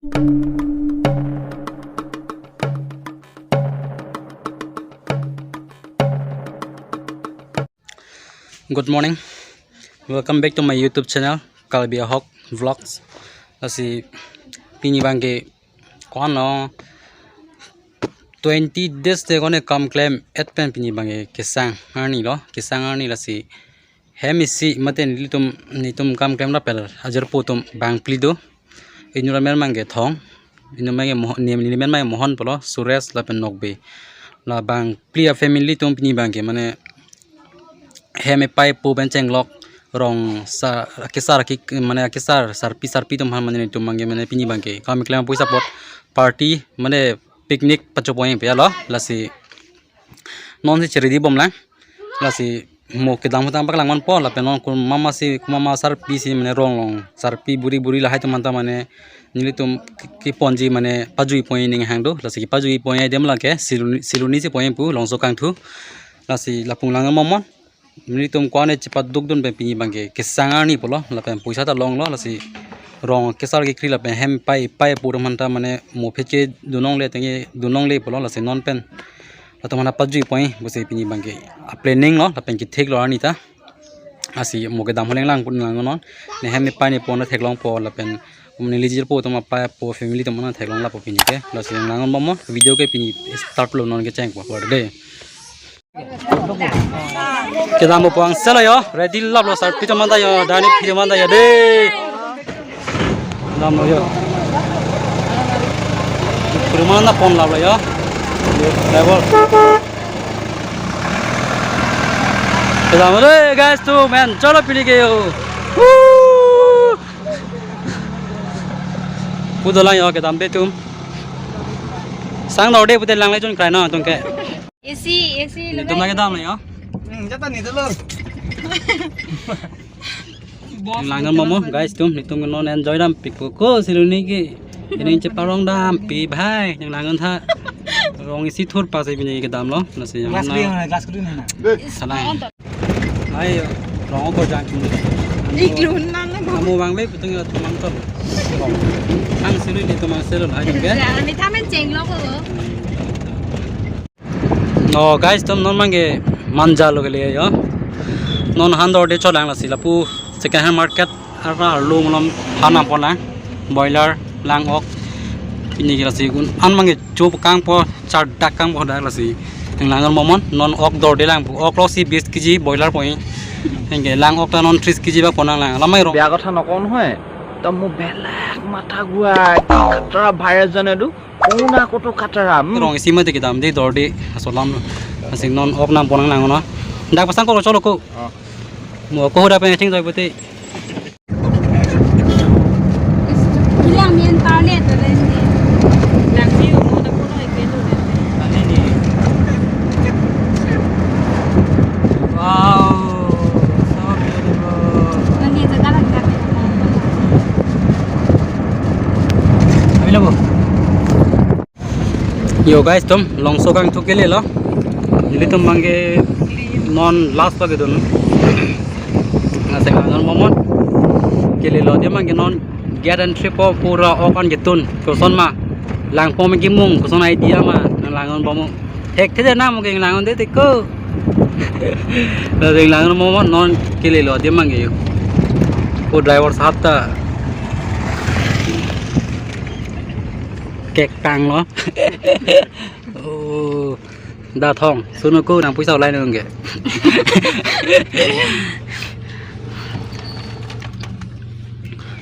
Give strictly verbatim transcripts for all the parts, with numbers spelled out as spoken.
Good morning. Welcome back to my YouTube channel, Karbi Ahok Vlogs. Lasi pini abangke ko-an lo, twenty days te kone kam klem-et pen pini abangke kesang arni lo, kesang arni lasi hem isi mate nelitum, netum kam klem rapel ajirpo atum bangphli do. Inut amen abangke Thong, inut amen abangke Moho-, ne, ne amen abangke Mohon pulo, Suresh lapen Nokbe. La bangphli a-family atum pini abangke mane hem epai epo pen chenglok, rong sa, akesar ki, mane akesar sarpi sarpi atum aphan mane netum abangke mane pini abangke kam klem apoisa apot party mane picnic pachopo-eng pe lo, lasi non si cheridi bomlang. Lasi mo kedam ahut ta paklang manpo, lapen non komat ma si, komat ma sarpi si mane rong along sarpi buri buri lahai atum aphan ta mane nelitum ki-, keponji mane pajuipo-eng ning hang do. Lasi kepajuipo-eng adim lake Siloni, Siloni si po-eng pu Longso Kangthu. Lasi lapu lang momon. Nelitum ko-an chepadukdun pen pini abangke kesang arni pulo, lapen poisa ta longlo, lasi rong kesar kekri lapen hem epai epai epo atum aphan ta mane mo phet kedun longle tenge dun longle pulo, lasi non pen latum aphan pajuipo-eng pusi pini abangke a-planning lo, lapen kethek lo arni ta. Lasi mo kedam ahut lang pun lang non. Ne hem epai ne epo ne theklongpo lapen um neli jirpo atum apai apo family atum aphan theklong lapo pini ke. Lasi lang momon, video ke pini start lo non kechengpo birthday. Kedam bo puang selo yo, ready lap lo sarpi atum aphan ta yo, dani phiri atum aphan ta yo de. Kedam lo yo. Phiri atum aphan ta pon lap lo yo. Driver. Kedam lo de guys atum, men cholo pini ke yo. Woo! Pu dolang yo kedam pen atum. Sang dor de pute lang le chun krai no atum ke. A C, A C. Netum lagi kedam lo yo. Hmm, jata ni dulu. Lang momon guys atum, netum non enjoy dampikpo ko Siloni ke. Ini cheparong dampi bhai, nanglang tha. Rong isi thur pas pini kedam lo, lasi glass na. Glass kedun na. Salang. Ayo, rong ko jang chun. Iklun nang na. Amo abang le putung ya tumang to. Ang Siloni, netum Siloni, ayo ke. Jangan ni tamen chenglo ko. No guys, atum non abangke Manja lo kele yo. Non han dor de cholang, lasi lapu second hand market ara arlo malom han nangpo lang, boiler, lang, ok. Pini ke lasi un-an abangke chop kangpo, chardak kangpo dak lasi. Nanglang momon, non ok dor de lang pu. Ok lo si বিশ KG boiler po-eng. Anke lang ok ta non ত্ৰিশ KG ba po nanglang. Lamai rong. বেয়া কথা নকওঁ নহয়, তই মোৰ বেলেগ মাথা ঘূৰাই, কি খাটাৰা ভাইৰাছ জানে তো, কোন আকতো খাটাৰা, উম। Rong isi mate kedam de dor de, asolam. Asing non ok nangpo nanglang no. Dak pasang ko cholo ko. O. Mo ko hoda pen ching joi pute. Ilang mien parle to le ni. Lang ni mo da ko noi ke to le. Ani ni. Wow, so beautiful. Nang ni jaga lang ka. Abi labo. Yo guys, atum Longso Kangthu kele lo. Nelitum abangke non last lagi dun. Nasi nanglang momon. Kele lo dia abangke non gate entry po pura ok an ketun. Koson ma. Langpo me kimung, koson idea ma. Nanglang momon. Thekthe na mo ke lang de te ko. Nasi nanglang momon non kele lo dia abangke yo. Ko driver sahab ta. Kek tang lo. Oh, da Thong, sunu ko nang poisa olai nung ke.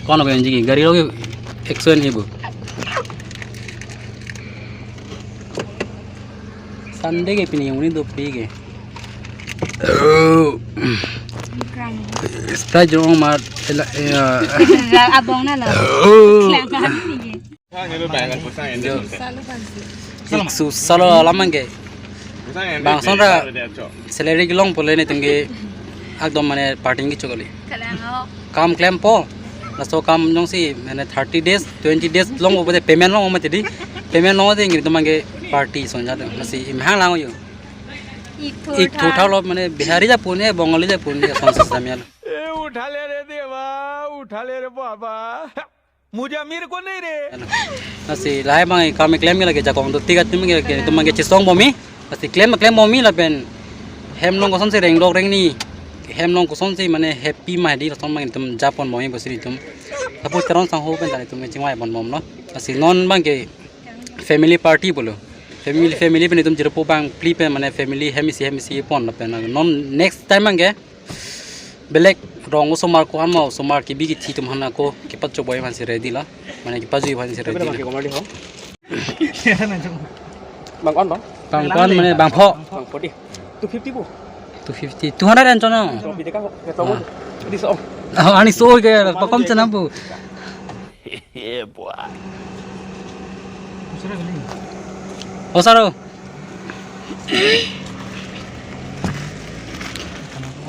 Kono ke anji ki gari lo ke ek so en ibu. Sunday ke pini uni dopri ke. Stai jong mat ela, eh, Abong na lo. Oh. Klang kali ni ke. Yo. Iksu salo alam abangke. Bang sonra salary kelong pule netum ke ekdom mane party kechok kali. Kalang o. Kam klempo. Laso kam jongsi mane thirty days, twenty days longpo pute payment longpo mati di. Payment longpo te nelitum abangke party sonja de. Lasi imhang lang yo. Ik thu Ik thu tha. Tha lo mane Bihari ja pune, Bengali ja pune, sonsa samya lo. ए उठा ले रे देवा, उठा ले रे बाबा। मुझे अमीर को नहीं रे। Lasi lahai abang kam keklem ke lake jakong do tiga tim ke, ke itum abang ke chesong bomji. Lasi klem klem bomji lapen hem along kosonsi rengdok rengni, hem along kosonsi mane happy ma hedi lason abang itum japon bomji pusi itum. Lapu Teron sangho pen ta itum chingvai pon bomlo. Lasi non abang ke family party pulo. Family, family pen itum jirpo bangphli pen mane family hem isi hem isi pon lapen non next time abang ke belek rong osomar ko-an ma osomar kebi kethe atum aphan ako kepachoboi aphansi ready lo. Mane kepajui aphansi ready lo. Bang ko-an, bang? Bang ko-an mane bangpho. Bangpho di. Two fifty po. Two fifty. Two hundred an chonong. Two fifty ka ho. Ya, to mo. Ah. Di so. Oh, ani so ke pakom chanam pu. Yeah, boy. O saro.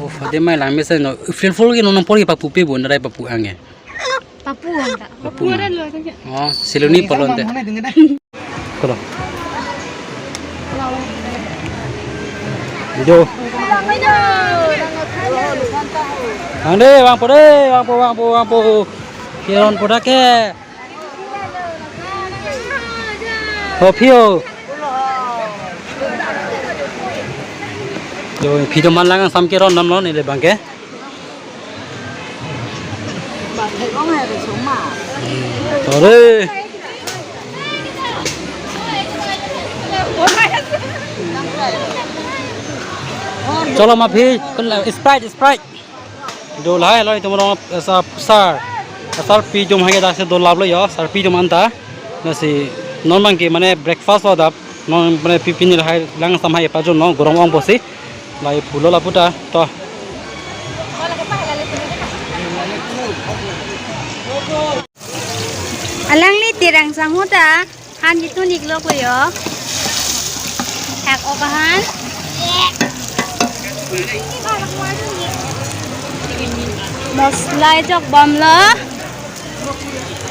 Oh, fade mai lang mesen no. Fil ful ke non por ke papu pe bon rai papu ange. Papu anta. Papu. Papu anta. Oh, siluni polon te. Kolo. Jo. Ande, bangpo de, bangpo, bangpo, bangpo. Kiron poda ke. Ho phio. Jo, phi do man lang sam kiron nam lo neli abang ke. Ore. Cholo ma phi, Sprite, Sprite. Do lahai lo itum rong sa sar. Sarpi atum hage dak si do lap lo yo, sarpi atum anta. Lasi non abang ke mane breakfast lo adap. Non mane pipini lahai lang sam hai pajon no gorong ong pusi. Lahai pulo lapu ta to. Alangli Terang sangho ta han ketun iklok lo yo. Thak-ok ahan. Mosla ejok bomlo.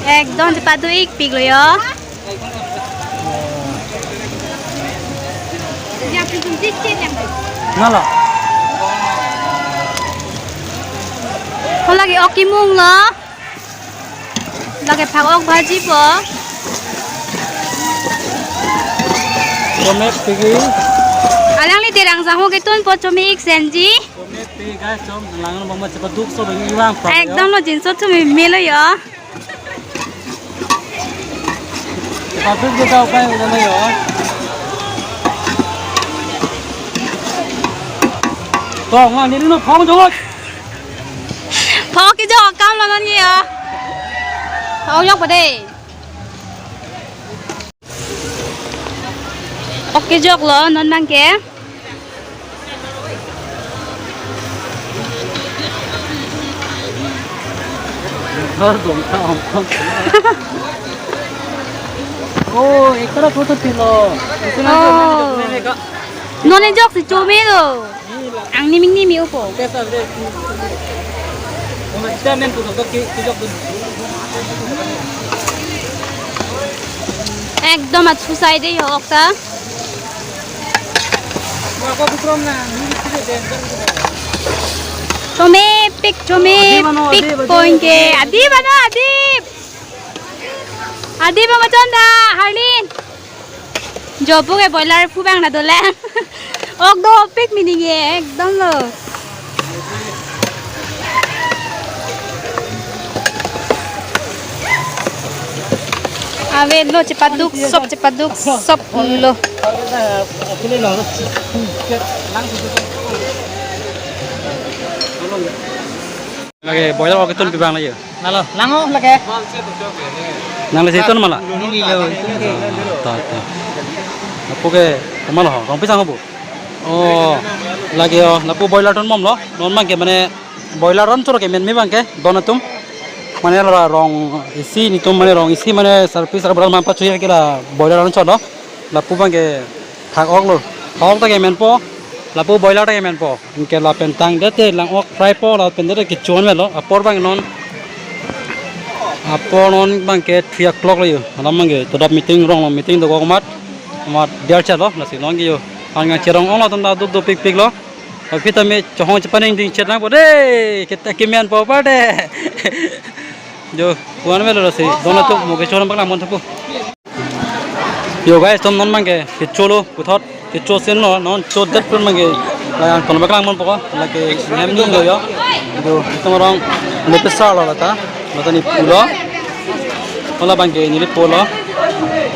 Ekdom chepado ikpik lo yo. Nalo. Ko lake ok kemung lo. Lake phak-ok bhaji po. Chome pigi. Alangli Terang sangho ketun po chome ik senji. Chome pigi guys, chom lang bang ma chepaduk so bang iwang pa. Ekdom lo jinso chome melo yo. Chepaduk kita upai udah lo yo. To ngang diri no phone jawat. Phone ke jo akam lo non ye ya. Phone yok pa de. Ok kejok lo non abang ke. Oh, ekta photo tulo. Oh. Non ejok si chome lo. Ang niming nimi upo. Ekdom achu sai de yo okta. Chome pik, chome pik point ke. Adip ano, adip. Adip ano chonda, Harlin. Jopo ke boiler phu bang na dolang. Ok dopik mini ke, ekdom lo. Ave lo, chepaduk sop, chepaduk sop lo. Lake boiler ok ketun pi bang lake. Nalo, lang-o lake. Nang lasi tun ma la? Neli lo, tun ke. Ta, ta. Lapu ke, komat lo ho, rong pi sangho pu? Oh, lake o, lapu boiler tun bomlo. Non abang ke mane boiler an choro ke men me abang ke, don atum. Mane la rong isi netum mane rong isi mane sarpi sarbura man pachu ke la boiler an cholo. Lapu abang ke thak-ok lo. Thak-ok ta ke menpo. Lapu boiler ta ke menpo. Anke lapen tangdet te lang-ok fry po lapen det ke chon melo. Apor abang non. Apor non abang ke three o'clock lo yo. Alam abang ke todap meeting rong lo meeting dokok mat. Mat diar chalo lasi non ke yo. An ngang cherong ong lo ton ta dup dup pik pik lo. Aphi ta me chohong chepaning ding chet nangpo de. Kita ke menpo pa de. Jo, kuan melo si, don atum mo kecho nang paklang mon thapo. Yo guys, tom non abangke, kecho lo, puthot, kecho sen lo, non cho det pun abangke, la angton paklang mon poko, lake hem ni lo yo. Jo, itum arong, le pesar lo lata, lata ne phu lo. Hala abangke, neli po lo.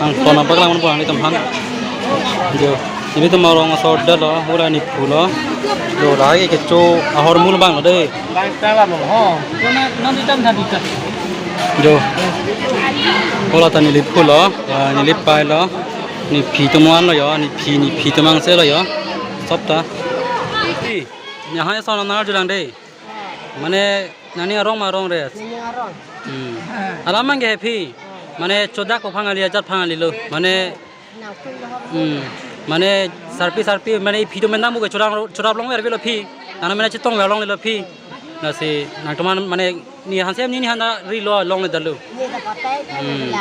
Angton paklang mon poko, nelitum aphan. Jo, nelitum arong asor det lo, hala ne phu lo. Jo, lake kecho ahormu abang lo de. Bang tala mo ho. Kona non itam tadi ta. Jo. Hala ta neli phu lo, ah, neli pai lo. Ne phi atum an lo yo, ne phi, ne phi atum angse lo yo. Sop ta. Neli, neli hai son nang arjulang de. Mane nangning arong ma arong re. Nangning arong. Hmm. Alam abangke phi. Mane chodak ko phang ali, ajat phang ali lo. Mane Hmm. Mane sarpi sarpi mane phi atum mena mu ke chorap chorap longver avelo phi. Nana mane chetongver longlelo phi. Lasi nangtum an mane ne hanse ne ne handa ri lo longle detlo. Hmm.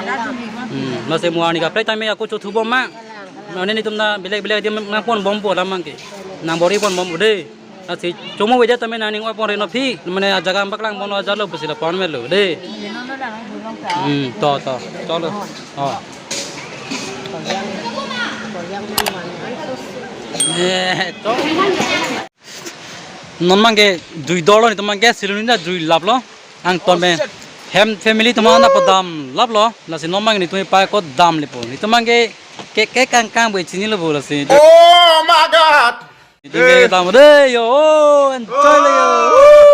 Hmm. Lasi mo arni kaprek tame ako chothu bom ma. Mane netum na belek belek adim nangpon bompo alam abangke. Nang bor-i pon bompo de. Lasi chomo avedet tame nangning oi pon reno phi, mane ajaga paklang bomlo ajat lo pusi la pon melo de. Hmm, to, to, to lo. Oh. Eh, to. Non abangke jui dolo, netum abangke siluni da jui lap lo. Angton me. Hem family atum an da padam lap lo. Lasi non abang netum pai ko dam lepo. Netum abangke ke ke kang kang bo chinilo bo lasi. Oh my God! Netum ke dam de yo. Oh, enjoy le yo.